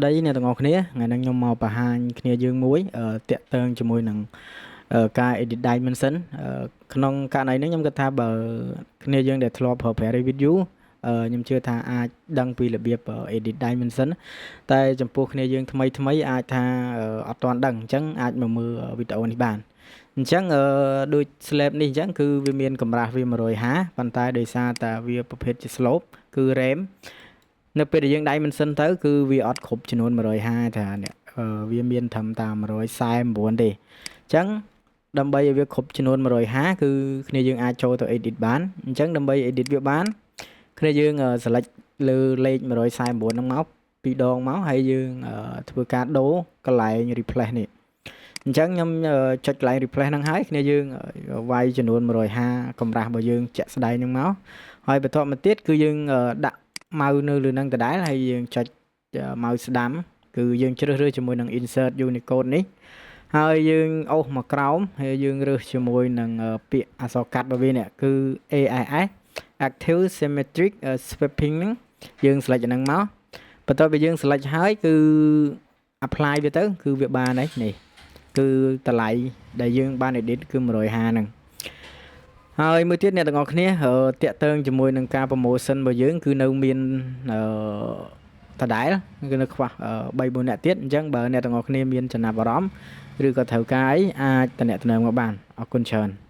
ដីអ្នកទាំងអស់គ្នាថ្ងៃនេះខ្ញុំមកបង្ហាញគ្នាយើងមួយតាក់ទងជាមួយនឹងការ edit dimension ក្នុងករណីនេះខ្ញុំគិតថាបើគ្នាយើងដែលធ្លាប់ប្រើប្រាស់ Revit ខ្ញុំជឿថាអាចដឹងពីរបៀប edit dimension តែចំពោះគ្នាយើងថ្មីថ្មីអាចថាអត់ទាន់ដឹងអញ្ចឹងអាចមកមើលវីដេអូនេះបានអញ្ចឹងដូច slab នេះអញ្ចឹងគឺវាមានកម្រាស់វា150ប៉ុន្តែដោយសារតែវាប្រភេទជា slope គឺ ramp នៅពេលដែលយើង dimension ទៅគឺវាអត់គ្រប់ចំនួន150ថានេះវាមានត្រឹមតែ149ទេអញ្ចឹងដើម្បីឲ្យវាគ្រប់ចំនួន150គឺគ្នាយើងអាចចូលទៅ edit បានអញ្ចឹងដើម្បី edit វាបានគ្នាយើង select លើលេខ149ហ្នឹងមកពីរដងមកហើយយើងធ្វើការដូរកន្លែង replace នេះអញ្ចឹងខ្ញុំចុចកន្លែង replace ហ្នឹងហើយគ្នាយើងវាយចំនួន150កម្រាស់របស់យើងជាក់ស្ដែងហ្នឹងមកហើយបន្ទាប់មកទៀតគឺយើងដាក់ mouse នៅលើនឹងដដែលហើយយើងចុច mouse ស្ដាំគឺយើងជ្រើសរើសជាមួយនឹង insert unicode នេះហើយយើងអូសមកក្រោមហើយយើងរើសជាមួយនឹងពាក្យអក្សរកាត់របស់វានេះគឺ ASS Active Symmetric Sweeping ហ្នឹងយើង select អាហ្នឹងមកបន្ទាប់ពីយើង select ហើយគឺ apply វាទៅគឺវាបានហើយនេះគឺតម្លៃដែលយើងបាន edit គឺ150ហ្នឹងហើយមួយទៀតអ្នកទាំងអស់គ្នាតាក់ទងជាមួយនឹងការ promotion របស់យើងគឺនៅមានអឺដដែលគឺនៅខ្វះ3 4នាក់ទៀតអញ្ចឹងបើអ្នកទាំងអស់គ្នាមានចំណាប់អារម្មណ៍ឬក៏ត្រូវការអីអាចតំណែងមកបានអរគុណច្រើន។